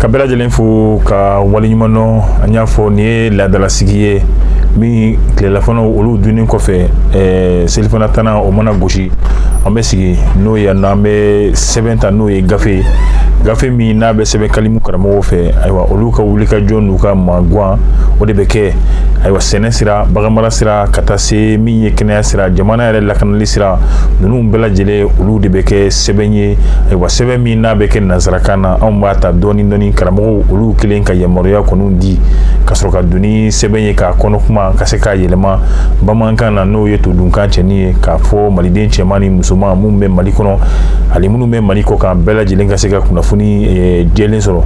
Ka bɛɛ lajɛlen fo ka waleɲuman dɔn. An y'a fɔ, nin ye laadalasigi ye min tilelafanaw olu dunnen kɔfɛ, selifana tana o mana gosi, an bɛ sigi n'o ye. An bɛ sɛbɛn ta, n'o ye gafe ye, gafe min n'a bɛ sɛbɛn kalimu karamɔgɔw fɛ. Ayiwa, olu ka wulikajɔ n'u ka maguwan, o de bɛ kɛ, ayiwa, sɛnɛ sira, baganmara sira, ka taa se min ye kɛnɛya sira, jamana yɛrɛ lakanali sira, ninnu bɛɛ lajɛlen, olu de bɛ kɛ sɛbɛn ye. Ayiwa, sɛbɛn min n'a bɛ kɛ nansarakan na, anw b'a ta dɔɔni dɔɔni. Karamɔgɔw olu kelen ka yamaruya kɔni di ka sɔrɔ ka don ni sɛbɛn ye, k'a kɔnɔ kuma ka se k'a yɛlɛma bamanankan na, n'o ye todunkan cɛnin ye, k'a fɔ maliden cɛman ni musoman minnu bɛ Mali kɔnɔ ani minnu bɛ Mali kɔ kan, bɛɛ lajɛlen ka se ka kunnafoni jɛlen sɔrɔ.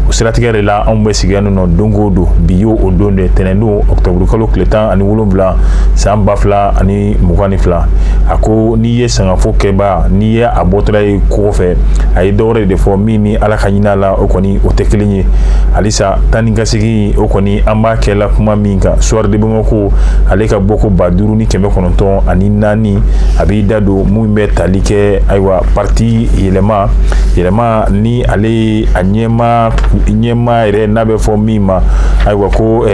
O siratigɛ de la, anw bɛ sigi yan nɔ don o don. Bi y'o o don de, tɛnɛn don, octobre kalo tile 17, san 2022. A ko n'i ye sangafo kɛba, n'i ye a bɔtɔla ye kɔgɔ fɛ, a ye dɔwɛrɛ de fɔ min ni Ala ka ɲin la, o kɔni o tɛ kelen ye. Halisa tan ni ka segin, o kɔni an b'a kɛla kuma min kan, Soir de Bamako, ale ka bɔ ko 5904, a b'i da don mun bɛ tali kɛ, ayiwa, parti Yɛlɛma. Yɛlɛma ni ale ye a ɲɛma, ɲɛma yɛrɛ n'a bɛ fɔ min ma, ayiwa, ko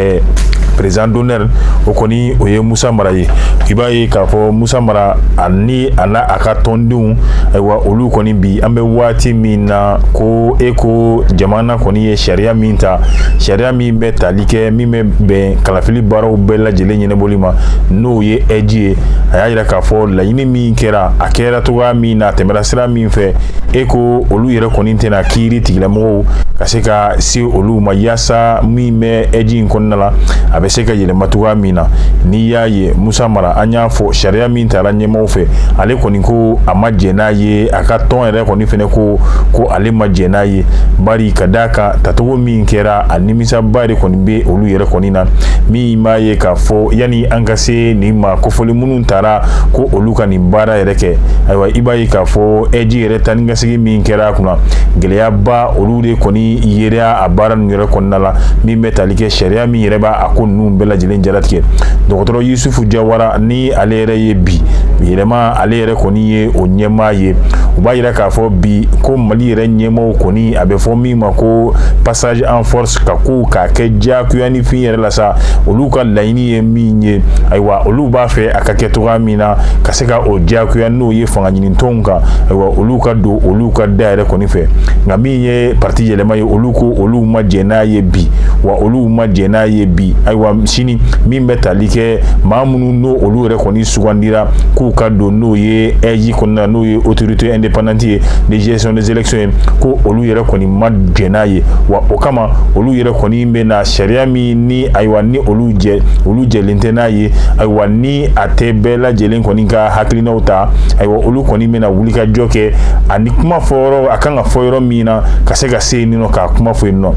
président d'honneur, o kɔni o ye Musa Mara ye. I b'a ye k'a fɔ Musa Mara ani a n'a a ka tɔndenw, ayiwa, olu kɔni bi, an bɛ waati min na, ko e ko jamana kɔni ye sariya min ta, sariya min bɛ tali kɛ, min bɛ bɛn kalafili baaraw bɛɛ lajɛlen ɲɛnabɔli ma, n'o ye AIGE ye. A y'a yira k'a fɔ laɲini min kɛra, a kɛra cogoya min na, a tɛmɛra sira min fɛ, e ko olu yɛrɛ kɔni tɛna kiiri tigilamɔgɔw ka se ka se olu ma, yaasa min bɛ AIGE in kɔnɔna la, a bɛ se ka yɛlɛma cogoya min na. N'i y'a ye Musa Mara, an y'a fɔ, sariya min tara ɲɛmaaw fɛ, ale kɔni ko a ma jɛn n'a ye. A ka tɔn yɛrɛ kɔni fɛnɛ ko ko ale ma jɛn n'a ye, bari ka d'a kan tacogo min kɛra, a nimisaba de kɔni bɛ olu yɛrɛ kɔni na. Min b'a ye k'a fɔ yanni an ka se nin ma kofɔli minnu taara ko olu ka nin baara yɛrɛ kɛ, ayiwa, i b'a ye k'a fɔ AIGE yɛrɛ taa ni ka segin min kɛra a kunna, gɛlɛyaba olu de kɔni yera a baara ninnu yɛrɛ kɔnɔna la, min bɛ tali kɛ sariya min yɛrɛ b'a a ko ninnu bɛɛ lajɛlen jalatigɛ. Dɔgɔtɔrɔ Yusufu Jawara ni ale yɛrɛ ye bi Yɛlɛma, ale yɛrɛ kɔni ye o ɲɛmaa ye. U b'a yira k'a fɔ bi ko Mali yɛrɛ ɲɛmaaw kɔni, a bɛ fɔ min ma ko passage en force, ka kow k'a kɛ diyagoya ni fin yɛrɛ la sa, olu ka laɲini ye min ye, ayiwa, olu b'a fɛ a ka kɛ cogoya min na, ka se ka o diyagoya, n'o ye fanga ɲinitɔnw kan, ayiwa, olu ka don olu ka da yɛrɛ kɔni fɛ. Nka min ye parti Yɛlɛma ye, olu ko olu ma jɛn n'a ye bi, wa olu ma jɛn n'a ye bi. Ayiwa, sini min bɛ tali kɛ maa minnu n'o olu yɛrɛ kɔni sugandira k'u ka don, n'o ye AIGE kɔnɔna, n'o ye Autorité indépendante ye de gestion des élections ye, ko olu yɛrɛ kɔni ma jɛn n'a ye. Wa o kama, olu yɛrɛ kɔni bɛ na sariya min ni, ayiwa, ni olu jɛ, olu jɛlen tɛ n'a ye, ayiwa, ni a tɛ bɛɛ lajɛlen kɔni ka hakilinaw ta, ayiwa, olu kɔni bɛna wulikajɔ kɛ ani kuma fɔ yɔrɔ a kan ka fɔ yɔrɔ min na, ka se ka se yen nɔ k'a kuma fɔ yen nɔ.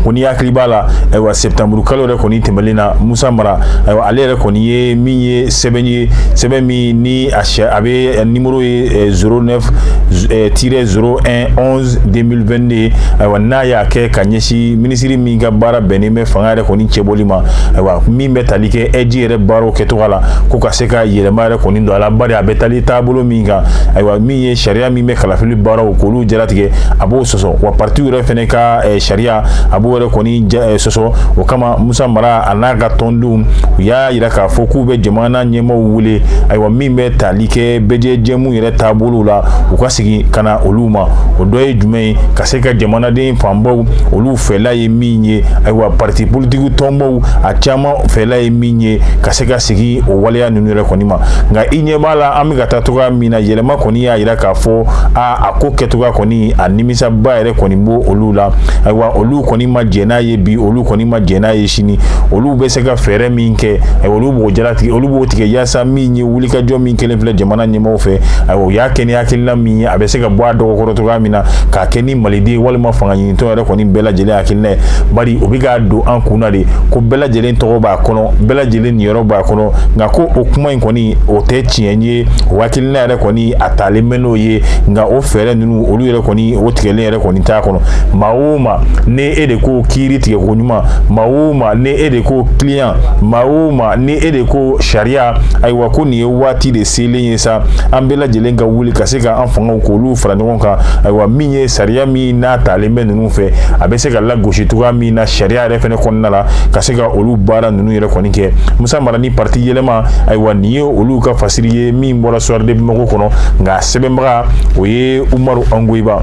Ko n'i hakili b'a la, ayiwa, septembre kalo yɛrɛ kɔni tɛmɛlen na, Musa Mara, ayiwa, ale yɛrɛ kɔni ye min ye sɛbɛn ye, sɛbɛn min ni a a bɛ numéro ye 09-01 11 2022, ayiwa, n'a y'a kɛ ka ɲɛsin minisiri min ka baara bɛnnen bɛ fanga yɛrɛ kɔni cɛbɔli ma, ayiwa, min bɛ tali kɛ AIGE yɛrɛ baaraw kɛcogoya la, ko ka se ka yɛlɛma yɛrɛ kɔni don a la, bari a bɛ tali taabolo min kan, ayiwa, min ye sariya min bɛ kalafili baaraw k'olu jalatigɛ, a b'o sɔsɔ, wa parti yɛrɛ fɛnɛ ka sariya, a b'o yɛrɛ kɔni sɔsɔ. O kama, Musa Mara a n'a ka tɔndenw, u y'a yira k'a fɔ k'u bɛ jamana ɲɛmaaw wele, ayiwa, min bɛ tali kɛ bɛjɛjɛmu yɛrɛ taabolo la, u ka segin ka na olu ma. O dɔ ye jumɛn ye? Ka se ka jamanaden fanbaw olu fɛla ye min ye, ayiwa, parti politiki tɔnbaw a caman fɛla ye min ye, ka se ka segin o waleya ninnu yɛrɛ kɔni ma. Nka i ɲɛ b'a la, an bɛ ka taa cogoya min na, Yɛlɛma kɔni y'a yira k'a fɔ a ko kɛcogoya kɔni, a nimisaba yɛrɛ kɔni b'o olu la. Ayiwa, olu kɔni ma jɛn n'a ye bi, olu kɔni ma jɛn n'a ye sini. Olu bɛ se ka fɛɛrɛ min kɛ, ayiwa, olu b'o jalatigɛ, olu b'o tigɛ, yaasa min ye wulikajɔ min kɛlen filɛ jamana ɲɛmaaw fɛ, ayiwa, u y'a kɛ ni hakilina min ye, a bɛ se ka bɔ a dɔgɔkɔrɔ cogoya min na, k'a kɛ ni maliden walima fanga ɲinitɔ yɛrɛ kɔni bɛɛ lajɛlen hakilina ye, bari o bɛ k'a don an kun na de ko bɛɛ lajɛlen tɔgɔ b'a kɔnɔ, bɛɛ lajɛlen niyɔrɔ b'a kɔnɔ. Nka ko o kuma in kɔni, o tɛ tiɲɛ ye. O hakilina yɛrɛ kɔni, a talen bɛ n'o ye, nka o fɛɛrɛ ninnu, olu yɛrɛ kɔni, o tigɛlen yɛrɛ kɔni t'a kɔnɔ. Maa o maa, ni e de de ko kiiri tigɛko ɲuman, maa o maa ni e de ko client, maa o maa ni e de ko sariya, ayiwa ko nin ye waati de selen ye sa, an bɛɛ lajɛlen ka wuli ka se ka an fangaw k'olu fara ɲɔgɔn kan. Ayiwa, min ye sariya min n'a talen bɛ ninnu fɛ, a bɛ se ka lagosi cogoya min na sariya yɛrɛ fɛnɛ kɔnɔna la, ka se ka olu baara ninnu yɛrɛ kɔni kɛ. Musa Mara ni parti yɛlɛma, ayiwa nin ye olu ka fasiri ye min bɔra Soir de Bamako kɔnɔ, nka sɛbɛnbaga o ye Umaru Angoyiba.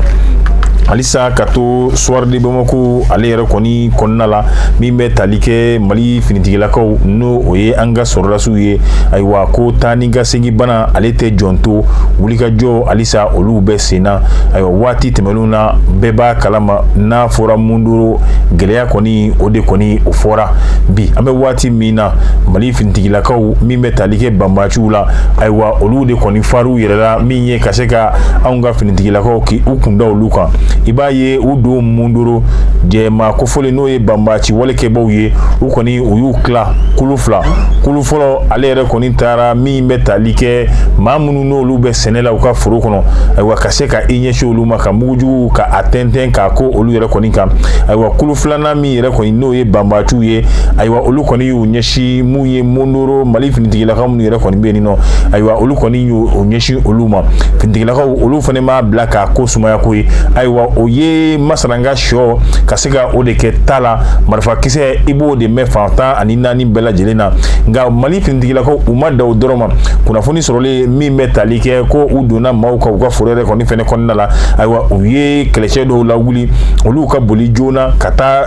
Halisa ka to Soir de Bamako ale yɛrɛ kɔni kɔnɔna la, min bɛ tali kɛ Mali finitigilakaw, n'o o ye an ka sɔrɔdasiw ye, ayiwa ko taa ni ka segin bana ale tɛ jɔn to, wulikajɔ halisa olu bɛ sen na. Ayiwa, waati tɛmɛnenw na, bɛɛ b'a kalama, n'a fɔra Mondoro gɛlɛya kɔni, o de kɔni o fɔra. Bi an bɛ waati min na, Mali finitigilakaw min bɛ tali kɛ banbaciw la, ayiwa olu de kɔni far'u yɛrɛ la, min ye ka se ka anw ka finitigilakaw k'i u kunda olu kan. I b'a ye u don Mondoro jɛmaa kofɔlen, n'o ye banbaci walekɛbaw ye, u kɔni u y'u tila kulu fila. Kulu fɔlɔ ale yɛrɛ kɔni taara min bɛ tali kɛ maa minnu n'olu bɛ sɛnɛ la u ka foro kɔnɔ, ayiwa ka se ka i ɲɛsin olu ma, ka mugujugu ka a tɛntɛn k'a ko olu yɛrɛ kɔni kan. Ayiwa, kulu filanan min yɛrɛ kɔni n'o ye banbaciw ye, ayiwa olu kɔni y'u ɲɛsin mun ye Mondoro Mali finitigilakaw minnu yɛrɛ kɔni bɛ yen nɔ, ayiwa olu kɔni y'u ɲɛsin olu ma. Finitigilakaw olu fana m'a bila k'a ko sumaya ko ye. Ayiwa, o ye Masaranga sɔ ka se ka o de kɛ ta la, marifakisɛ i b'o de mɛn fan 14 bɛɛ lajɛlen na. Nka Mali finitigilakaw u ma da o dɔrɔn ma. Kunnafoni sɔrɔlen min bɛ tali kɛ ko u donna maaw kan u ka foro yɛrɛ kɔni fɛnɛ kɔnɔna la, ayiwa u ye kɛlɛcɛ dɔw lawuli, olu ka boli joona ka taa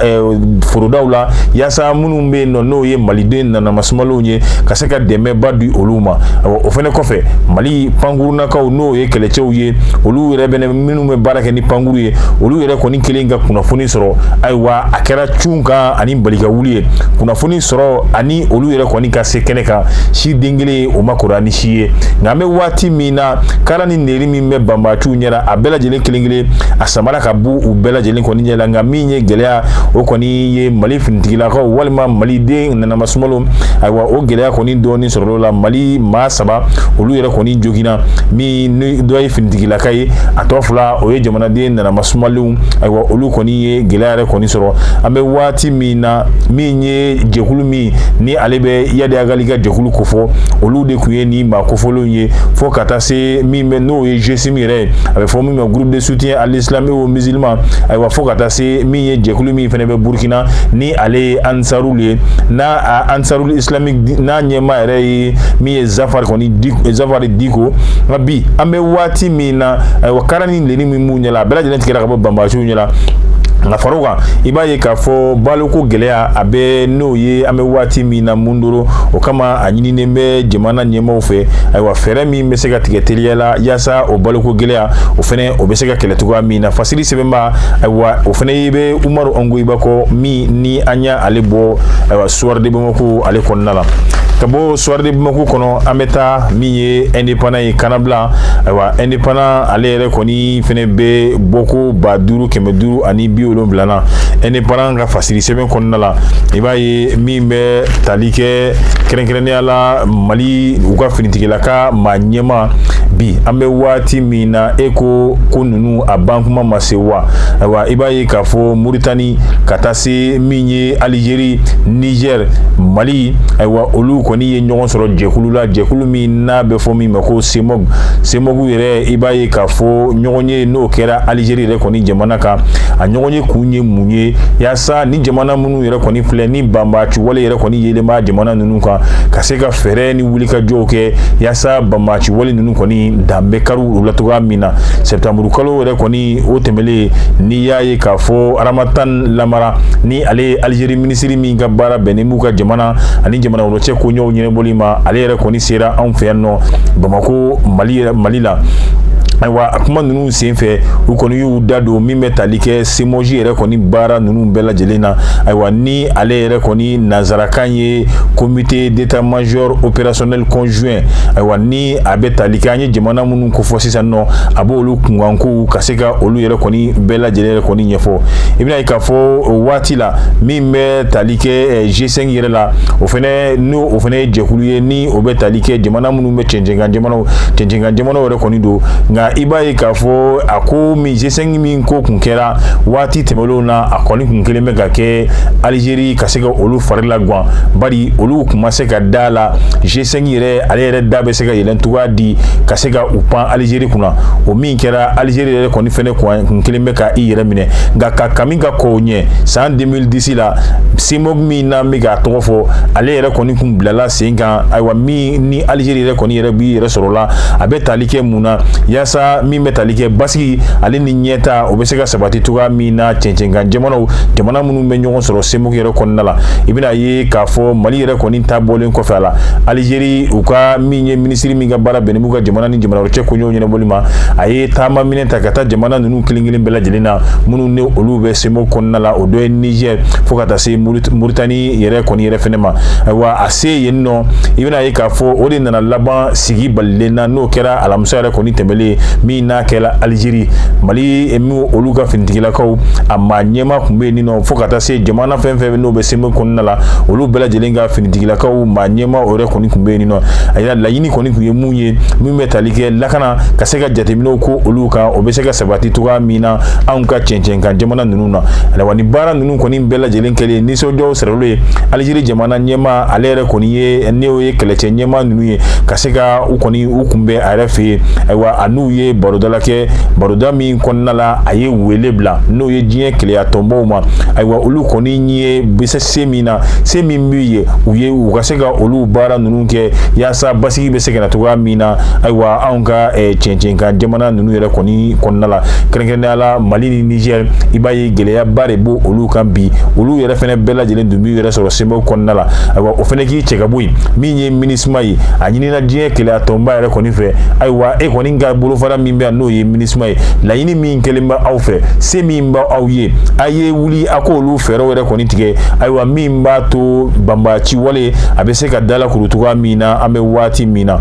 forodaw la, yaasa minnu bɛ yen nɔ n'o ye maliden nanamasumalenw ye, ka se ka dɛmɛba di olu ma. Ayiwa, o fɛnɛ kɔfɛ, Mali pankurunakaw, n'o ye kɛlɛcɛw ye, olu yɛrɛ bɛ minnu bɛ baara kɛ ni pankuru ye, olu yɛrɛ kɔni kelen ka kunnafoni sɔrɔ. Ayiwa, a kɛra cun kan ani balika wuli ye, kunnafoni sɔrɔ ani olu yɛrɛ kɔni ka se kɛnɛ kan, si den kelen o ma kɔrɔ ni si ye. Nka an bɛ waati min na, kara ni neri min bɛ banbaciw ɲɛra, a bɛɛ lajɛlen kelen kelen a samara ka bɔ u bɛɛ lajɛlen kɔni ɲɛ la. Nka min ye gɛlɛya, o kɔni ye Mali finitigilakaw walima maliden nanamasumalo, ayiwa o gɛlɛya kɔni dɔɔni sɔrɔla la. Mali maa 3 olu yɛrɛ kɔni joginna, min ni dɔ ye finitigilaka ye, a tɔ 2 o ye jamanaden nanamasumalenw. Ayiwa, olu kɔni ye gɛlɛya yɛrɛ kɔni sɔrɔ. An bɛ waati min na, min ye jɛkulu min ni ale bɛ Iyad Ag Ghali ka jɛkulu kofɔ, olu de tun ye nin maa kofɔlenw ye, fo ka taa se min bɛ n'o ye GSIM yɛrɛ ye, a bɛ fɔ min ma Groupe de soutien à l'islam et aux musulmans. Ayiwa, fo ka taa se min ye jɛkulu min fana bɛ Burkina, ni ale ye Ansarul ye, n'a Ansarul islamique, n'a ɲɛmaa yɛrɛ ye min ye Zafari kɔni, Zafari Diko. Nka bi an bɛ waati min na, ayiwa kara ni leni min b'u ɲɛ la, a bɛɛ lajɛlen tigɛra ka bɔ banbaciw ɲɛ la. Nka far'o kan, i b'a ye k'a fɔ baloko gɛlɛya a bɛ, n'o ye an bɛ waati min na Mondoro. O kama a ɲininen bɛ jamana ɲɛmaaw fɛ, ayiwa fɛɛrɛ min bɛ se ka tigɛ teliya la yaasa o baloko gɛlɛya o fɛnɛ o bɛ se ka kɛlɛ cogoya min na. Fasiri sɛbɛnba, ayiwa o fɛnɛ bɛ Umaru Ongoyiba kɔ, min ni an y'ale bɔ ayiwa Soir de Bamako ale kɔnɔna la. Ka bɔ Soir de Bamako kɔnɔ, an bɛ taa min ye Indépendant ye, Kanabila. Ayiwa, Indépendant ale yɛrɛ kɔni fɛnɛ bɛ bɔko 5570nan. Indépendant ka fasiri sɛbɛn kɔnɔna la, i b'a ye min bɛ tali kɛ kɛrɛnkɛrɛnnenya la Mali u ka finitigilaka maa ɲɛma. Bi an bɛ waati min na, e ko ko ninnu a ban kuma ma se wa? Ayiwa, i b'a ye k'a fɔ Muritani ka taa se min ye Alizeri, Niger, Mali, ayiwa olu kɔni ye ɲɔgɔn sɔrɔ jɛkulu la, jɛkulu min n'a bɛ fɔ min ma ko CEMOC. CEMOC yɛrɛ, i b'a ye k'a fɔ ɲɔgɔn ye n'o kɛra Alizeri yɛrɛ kɔni jamana kan. A ɲɔgɔn ye kun ye mun ye? Yaasa ni jamana minnu yɛrɛ kɔni filɛ ni banbaci wale yɛrɛ kɔni yelen b'a jamana ninnu kan, ka se ka fɛɛrɛ ni wulikajɔw kɛ yaasa banbaci wale ninnu kɔni dan bɛ kari u la cogoya min na. Septembre kalo yɛrɛ kɔni o tɛmɛlen, n'i y'a ye k'a fɔ Ramatan Lamara, ni ale ye Alizeri minisiri min ka baara bɛnnen b'u ka jamana ani jamana wɛrɛ cɛ koɲɛw ɲɛnabɔli ma, ale yɛrɛ kɔni sera anw fɛ yan nɔ Bamako, Mali la. Ayiwa, a kuma ninnu senfɛ, u kɔni y'u da don min bɛ tali kɛ CEMOC yɛrɛ kɔni baara ninnu bɛɛ lajɛlen na. Ayiwa, ni ale yɛrɛ kɔni nanzarakan ye Comité d'état-major opérationnel conjoint, ayiwa ni a bɛ tali kɛ an ye jamana minnu kofɔ sisan nɔ, a b'olu kunkankow ka se ka olu yɛrɛ kɔni bɛɛ lajɛlen yɛrɛ kɔni ɲɛfɔ. I bɛna ye k'a fɔ o waati la, min bɛ tali kɛ G5 yɛrɛ la, o fɛnɛ n'o o fɛnɛ ye jɛkulu ye ni o bɛ tali kɛ jamana minnu bɛ cɛncɛnkan jamanaw yɛrɛ kɔni don. Nka Nka i b'a ye k'a fɔ a ko min G5 min ko kun kɛra waati tɛmɛnlenw na, a kɔni kun kelen bɛ ka kɛ Algérie ka se ka olu fari lagwan, bari olu kun ma se ka da la G5 yɛrɛ, ale yɛrɛ da bɛ se ka yɛlɛn cogoya di ka se ka u pan Algérie kunna. O min kɛra, Algérie yɛrɛ kɔni fɛnɛ kun kelen bɛ ka i yɛrɛ minɛ. Nka ka kami ka kɔw ɲɛ, san 2010 la, CEMOC min n'an bɛ k'a tɔgɔ fɔ, ale yɛrɛ kɔni kun bilala sen kan. Ayiwa, min ni Algérie yɛrɛ kɔni yɛrɛ b'i yɛrɛ sɔrɔ la, a bɛ tali kɛ mun na? Yaasa min bɛ tali kɛ basigi ale ni ɲɛta, o bɛ se ka sabati cogoya min na cɛncɛnkan jamanaw, jamana minnu bɛ ɲɔgɔn sɔrɔ CEMOC yɛrɛ kɔnɔna la. I bɛna ye k'a fɔ Mali yɛrɛ kɔni ta bɔlen kɔfɛ a la, Algérie u ka min ye minisiri min ka baara bɛnnen b'u ka jamana ni jamana wɛrɛ cɛ koɲɛw ɲɛnabɔli ma, a ye taama minɛ ta ka taa jamana ninnu kelen kelen bɛɛ lajɛlen na minnu ni olu bɛ CEMOC kɔnɔna la. O dɔ ye Niger, fo ka taa se Mauritanie yɛrɛ kɔni yɛrɛ fɛnɛ ma. Ayiwa, a se yen nɔ, i bɛna ye k'a fɔ o de nana laban sigi balilen na, n'o kɛra alamisa yɛrɛ kɔni tɛmɛlen min n'a kɛra Algérie. Mali min olu ka finitigilakaw, a maa ɲɛma tun bɛ yen nɔ, fo ka taa se jamana fɛn fɛn n'o bɛ CEMOC kɔnɔna la, olu bɛɛ lajɛlen ka finitigilakaw maa ɲɛma, o yɛrɛ kɔni tun bɛ yen nɔ. A yira laɲini kɔni tun ye mun ye, min bɛ tali kɛ lakana, ka se ka jateminɛw ko olu kan, o bɛ se ka sabati cogoya min na anw ka cɛncɛnkan jamana ninnu na. Ayiwa, ni baara ninnu kɔni bɛɛ lajɛlen kɛlen, nisɔndiyaw sɔrɔlen ye, Algérie jamana ɲɛma, ale yɛrɛ kɔni ye n'o ye kɛlɛcɛ ɲɛma ninnu ye, ka se ka u kɔni u kunbɛn a yɛrɛ fɛ yen. Ayiwa, a n'u ye barodala kɛ, baroda min kɔnɔna la, a ye wele bila n'o ye diɲɛ keleya tɔnbaw ma. Ayiwa, olu kɔni ye bɛ se min na, se min b'u ye, u ye u ka se ka olu baara ninnu kɛ yaasa basigi bɛ se ka na cogoya min na. Ayiwa, anw ka cɛncɛnkan jamana ninnu yɛrɛ kɔni kɔnɔna la, kɛrɛnkɛrɛnnenya la Mali ni Niger, i b'a ye gɛlɛyaba de b'o olu kan bi. Olu yɛrɛ fɛnɛ bɛɛ lajɛlen dun b'u yɛrɛ sɔrɔ CEMOC kɔnɔna la. Ayiwa, o fɛnɛ k'i cɛ ka bɔ yen. Min ye MINUSMA ye, a ɲinina diɲɛ keleya tɔnba yɛrɛ kɔni fɛ. Ayiwa, e kɔni ka bolofara min bɛ yan, n'o ye MINUSMA ye, laɲini min kɛlen bɛ aw fɛ, se min b'aw aw ye, a ye wuli a k'olu fɛɛrɛw yɛrɛ kɔni tigɛ. Ayiwa, min b'a to banbaci wale a bɛ se ka dalakuru cogoya min na an bɛ waati min na.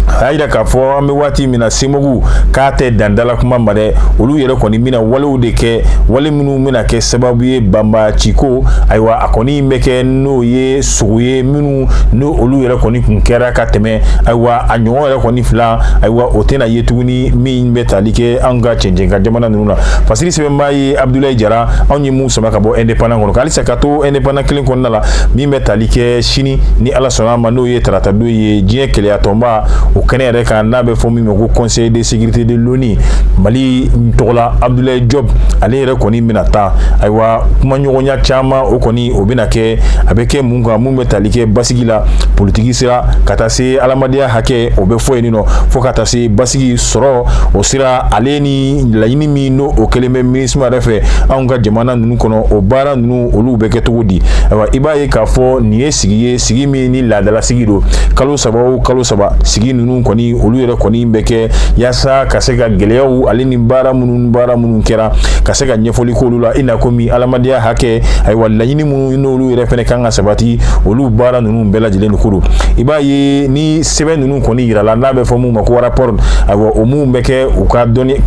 A y'a jira k'a fɔ an bɛ waati min na, CEMOC k'a tɛ dan dala kuma ma dɛ, olu yɛrɛ kɔni bɛna walew de kɛ, wale minnu bɛna kɛ sababu ye banbaciko, ayiwa, a kɔni bɛ kɛ n'o ye sogo ye minnu n'o olu yɛrɛ kɔni kun kɛra ka tɛmɛ. Ayiwa, a ɲɔgɔn yɛrɛ kɔni fila, ayiwa, o tɛna ye tuguni min bɛ tali kɛ anw ka cɛncɛnkan jamana ninnu na. Fasiri sɛbɛnbaa ye Abdoulaye Jara, anw ye mun sama ka bɔ Indépendant kɔnɔ, halisa ka to Indépendant kelen kɔnɔna la, min bɛ tali kɛ sini ni Ala sɔnna a ma, n'o ye tarata don ye, diɲɛ keleya tɔnba o kɛnɛ yɛrɛ kan, n'a bɛ fɔ min ma ko Conseil de sécurité de l'ONU, Mali tɔgɔ la Abdoulaye Diop, ale yɛrɛ kɔni bɛna taa. Ayiwa, kumaɲɔgɔnya caman o kɔni o bɛna kɛ, a bɛ kɛ mun kan? Mun bɛ tali kɛ basigi la, politiki sira, ka taa se adamadenya hakɛ, o bɛ fɔ yen nɔ, fo ka taa se basigi sɔrɔ o sira, ale ni laɲini min n'o o kɛlen bɛ MINUSMA yɛrɛ fɛ anw ka jamana ninnu kɔnɔ, o baara ninnu olu bɛ kɛ cogo di? Ayiwa, i b'a ye k'a fɔ nin ye sigi ye, sigi min ni laadala sigi don. Kalo 3 o kalo 3, sigi ninnu kɔni olu yɛrɛ kɔni bɛ kɛ yaasa ka se ka gɛlɛyaw ale ni baara minnu kɛra, ka se ka ɲɛfɔli k'olu la, i n'a komi adamadenya hakɛ. Ayiwa, laɲini minnu n'olu yɛrɛ fɛnɛ kan ka sabati, olu baara ninnu bɛɛ lajɛlen de ko don. I b'a ye ni sɛbɛn ninnu kɔni yirala, n'a bɛ fɔ mun ma ko rapport, ayiwa, o mun bɛ kɛ u ka dɔnni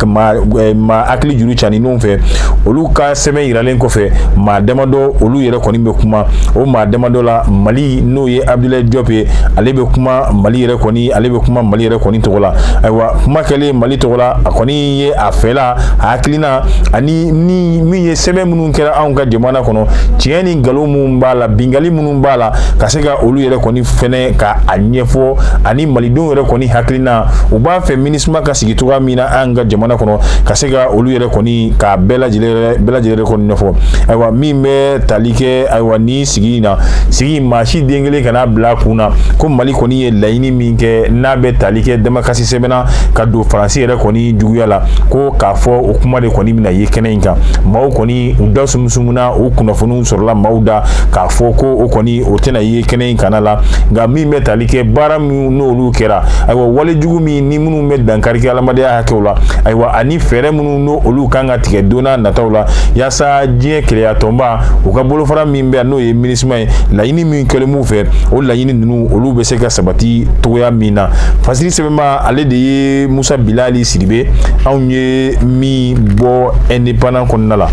maa hakili juru caninenw fɛ, olu ka sɛbɛn yiralen kɔfɛ, maa damadɔ olu yɛrɛ kɔni bɛ kuma. O maa damadɔ la, Mali n'o ye Abdoulaye Diop ye, ale bɛ kuma Mali yɛrɛ kɔni, ale bɛ kuma Mali yɛrɛ kɔni tɔgɔ la. Ayiwa, kuma kɛlen Mali tɔgɔ la, a kɔni ye a fɛla, a hakilina ani ni min ye sɛbɛn minnu kɛra anw ka jamana kɔnɔ, tiɲɛ ni nkalon minnu b'a la, bingali minnu b'a la, ka se ka olu yɛrɛ kɔni fɛnɛ ka a ɲɛfɔ, ani malidenw yɛrɛ kɔni hakilina, u b'a fɛ MINUSMA ka sigi cogoya min na an ka jamana kɔnɔ, ka se ka olu yɛrɛ kɔni k'a bɛɛ lajɛlen kɔni ɲɛfɔ. Ayiwa, min bɛ tali kɛ, ayiwa, ni sigi in na, sigi maa si den kelen kana bila a kun na ko Mali kɔni ye laɲini min kɛ n'a bɛ tali kɛ damakasi sɛbɛnna ka don Faransi yɛrɛ kɔni juguya la, ko k'a fɔ o kuma de kɔni bɛna ye kɛnɛ in kan. Maaw kɔni u da sumusumuna, o kunnafoniw sɔrɔla maaw da k'a fɔ ko o kɔni o tɛna ye kɛnɛ in kana la. Nka min bɛ tali kɛ baara minnu n'olu kɛra, ayiwa, walejugu min ni minnu bɛ dankari kɛ adamadenya hakɛw la, ayiwa, ani fɛɛrɛ minnu n'o olu kan ka tigɛ don n'a nataw la, yaasa diɲɛ keleya tɔnba u ka bolofara min bɛ yan, n'o ye MINUSMA ye, laɲini min kɛlen b'u fɛ, o laɲini ninnu olu bɛ se ka sabati cogoya min na. Fasiri sɛbɛnba, ale de ye Musa Bilali Sidibe, anw ye min bɔ Indépendant kɔnɔna la.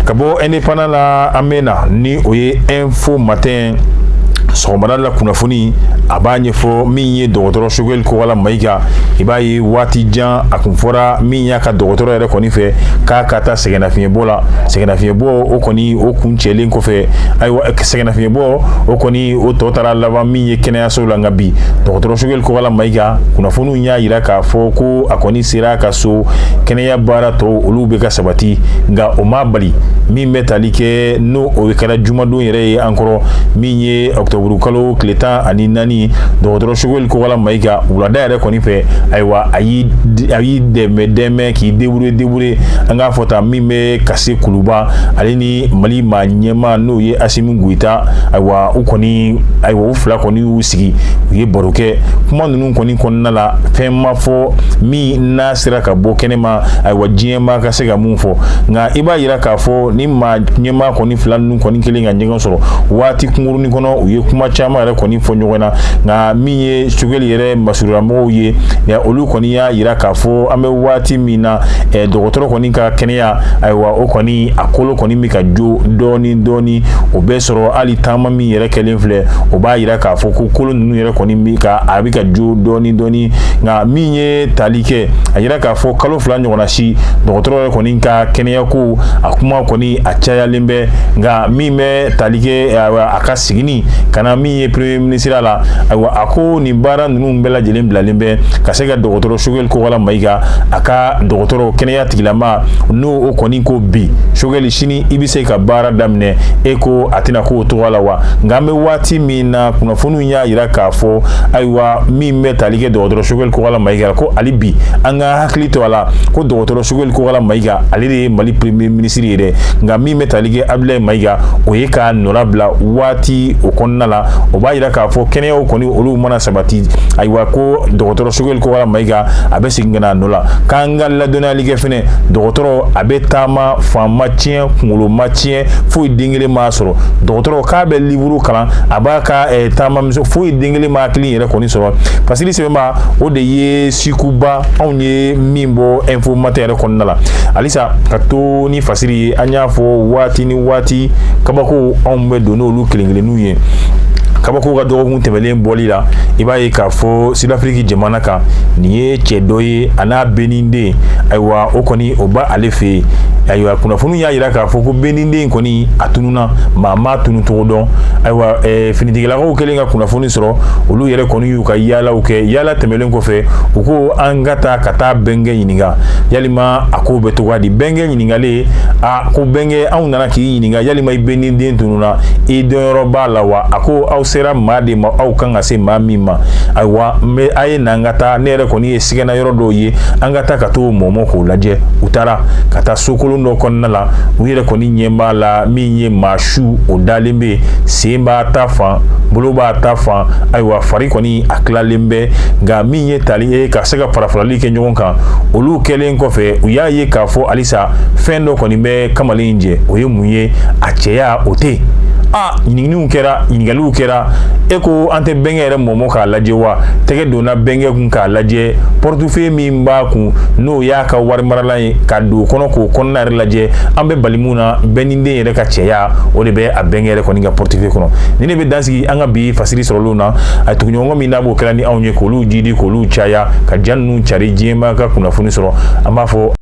Ka bɔ Indépendant la, an bɛ na ni o ye Info Matin. Sɔgɔmada la kunnafoni a b'a ɲɛfɔ min ye dɔgɔtɔrɔ Choguel Kokalla Maïga, i b'a ye waati jan a kun fɔra min y'a ka dɔgɔtɔrɔ yɛrɛ kɔni fɛ k'a ka taa sɛgɛnnafiɲɛbɔ la. Sɛgɛnnafiɲɛbɔ o kɔni o kun cɛlen kɔfɛ, ayiwa, sɛgɛnnafiɲɛbɔ o kɔni o tɔ taara laban min ye kɛnɛyaso la. Nka bi dɔgɔtɔrɔ Choguel Kokalla Maïga, kunnafoniw y'a yira k'a fɔ ko a kɔni sera a ka so, kɛnɛya baara tɔw olu bɛ ka sabati. Nka o ma bali min bɛ tali kɛ n'o o kɛra jumadon yɛrɛ ye an kɔrɔ, min ye ɔkutɔburu kalo tile 14, dɔgɔtɔrɔ Choguel Kokalla Maïga wulada yɛrɛ kɔni fɛ, ayiwa, a y'i dɛmɛ dɛmɛ k'i débrouiller débrouiller, an k'a fɔ tan, min bɛ ka se Kuluba, ale ni Mali maa ɲɛmaa n'o ye Assimi Goïta, ayiwa, u kɔni, ayiwa, u fila kɔni y'u sigi, u ye baro kɛ. Kuma ninnu kɔni kɔnɔna la, fɛn ma fɔ min n'a sera ka bɔ kɛnɛma, ayiwa, diɲɛmaa ka se ka mun fɔ. Nka i b'a yira k'a fɔ ni maa ɲɛmaa kɔni fila ninnu kɔni kelen ka ɲɔgɔn sɔrɔ waati kunkurunin kɔnɔ, u ye kuma caman yɛrɛ kɔni fɔ ɲɔgɔn na. Nka min ye Choguel yɛrɛ masurunyamɔgɔw ye, olu kɔni y'a yira k'a fɔ an bɛ waati min na, dɔgɔtɔrɔ kɔni ka kɛnɛya, ayiwa, o kɔni a kolo kɔni bɛ ka jo dɔɔni dɔɔni. O bɛ sɔrɔ hali taama min yɛrɛ kɛlen filɛ, o b'a yira k'a fɔ ko kolo ninnu yɛrɛ kɔni bɛ ka a bɛ ka jo dɔɔni dɔɔni. Nka min ye tali kɛ, a yira k'a fɔ kalo 2 ɲɔgɔnna si, dɔgɔtɔrɔ yɛrɛ kɔni ka kɛnɛya ko a kuma kɔni a cayalen bɛ. Nka min bɛ tali kɛ a ka sigini ka na min ye premier ministre la, ayiwa, a ko nin baara ninnu bɛɛ lajɛlen bilalen bɛ ka se ka dɔgɔtɔrɔ Choguel Kokalla Maïga, a ka dɔgɔtɔrɔ kɛnɛya tigilama, n'o o kɔni ko bi Choguel sini i bɛ se ka baara daminɛ, e ko a tɛna k'o cogoya la wa? Nka an bɛ waati min na, kunnafoniw y'a yira k'a fɔ, ayiwa, min bɛ tali kɛ dɔgɔtɔrɔ Choguel Kokalla Maïga, ko hali bi an ka hakili to a la ko dɔgɔtɔrɔ Choguel Kokalla Maïga, ale de ye Mali premier ministre ye dɛ. Nka min bɛ tali kɛ Abdoulaye Maïga, o ye k'a nɔra bila waati o kɔnɔna la. O b'a yira k'a fɔ kɛnɛyaw kɔni olu mana sabati, ayiwa, ko dɔgɔtɔrɔ Choguel Kokalla Maïga a bɛ segin ka na a nɔ la. K'an ka ladɔnniyali kɛ fɛnɛ, dɔgɔtɔrɔ a bɛ taama, fan ma tiɲɛ, kunkolo ma tiɲɛ, foyi den kelen m'a sɔrɔ. Dɔgɔtɔrɔ k'a bɛ livre kalan, a b'a ka taama misɛn, foyi den kelen m'a hakili yɛrɛ kɔni sɔrɔ. Fasiri sɛbɛnba o de ye sikuba anw ye min bɔ Info Matin yɛrɛ kɔnɔna la. Halisa ka to ni fasiri ye, an y'a fɔ waati ni waati kabako anw bɛ don n'olu kelen kelenninw ye. Kabako ka dɔgɔkun tɛmɛlen bɔli la, i b'a ye k'a fɔ Sud-Afrique jamana kan, nin ye cɛ dɔ ye, a n'a beninden, ayiwa, o kɔni o ba ale fɛ yen. Ayiwa, kunnafoni y'a yira k'a fɔ ko beninden kɔni a tununa, maa m'a tunu cogo dɔn. Ayiwa, finitigilakaw kɛlen ka kunnafoni sɔrɔ, olu yɛrɛ kɔni y'u ka yaalaw kɛ. Yaala tɛmɛlen kɔfɛ, u ko an ka taa ka taa bɛnkɛ ɲininka yalima a ko bɛ cogoya di. Bɛnkɛ ɲininkalen, a ko bɛnkɛ, anw nana k'i ɲininka yalima i beninden tununa, i dɔnyɔrɔ b'a la wa? A ko aw sera maa de ma, aw kan ka se maa min ma. Ayiwa, n bɛ a ye na an ka taa, ne yɛrɛ kɔni ye sigana yɔrɔ dɔw ye, an ka taa ka t'o mɔmɔ k'o lajɛ. U taara ka taa sokolon dɔ kɔnɔna la, u yɛrɛ kɔni ɲɛ b'a la min ye maa su o dalen bɛ, sen b'a ta fan, bolo b'a ta fan, ayiwa, fari kɔni a tilalen bɛ. Nka min ye tali ye ka se ka farafarali kɛ ɲɔgɔn kan, olu kɛlen kɔfɛ, u y'a ye k'a fɔ halisa fɛn dɔ kɔni bɛ kamalen in jɛ. O ye mun ye? A cɛya o tɛ yen. A ɲininkaliw kɛra, ɲininkaliw kɛra, e ko an tɛ bɛnkɛ yɛrɛ mɔmɔ k'a lajɛ wa? Tɛgɛ donna bɛnkɛ kun k'a lajɛ, portefeuille min b'a kun n'o y'a ka wari maralan ye, ka don o kɔnɔ k'o kɔnɔna yɛrɛ lajɛ, an bɛ bali mun na, bɛnninden yɛrɛ ka cɛya o de bɛ a bɛnkɛ yɛrɛ kɔni ka portefeuille kɔnɔ. Ni ne bɛ dansigi an ka bi fasiri sɔrɔlenw na, a tuguɲɔgɔn min n'a b'o kɛra ni anw ye k'olu jidi k'olu caya ka ja ninnu cari diɲɛmaa ka kunnafoni sɔrɔ, an b'a fɔ.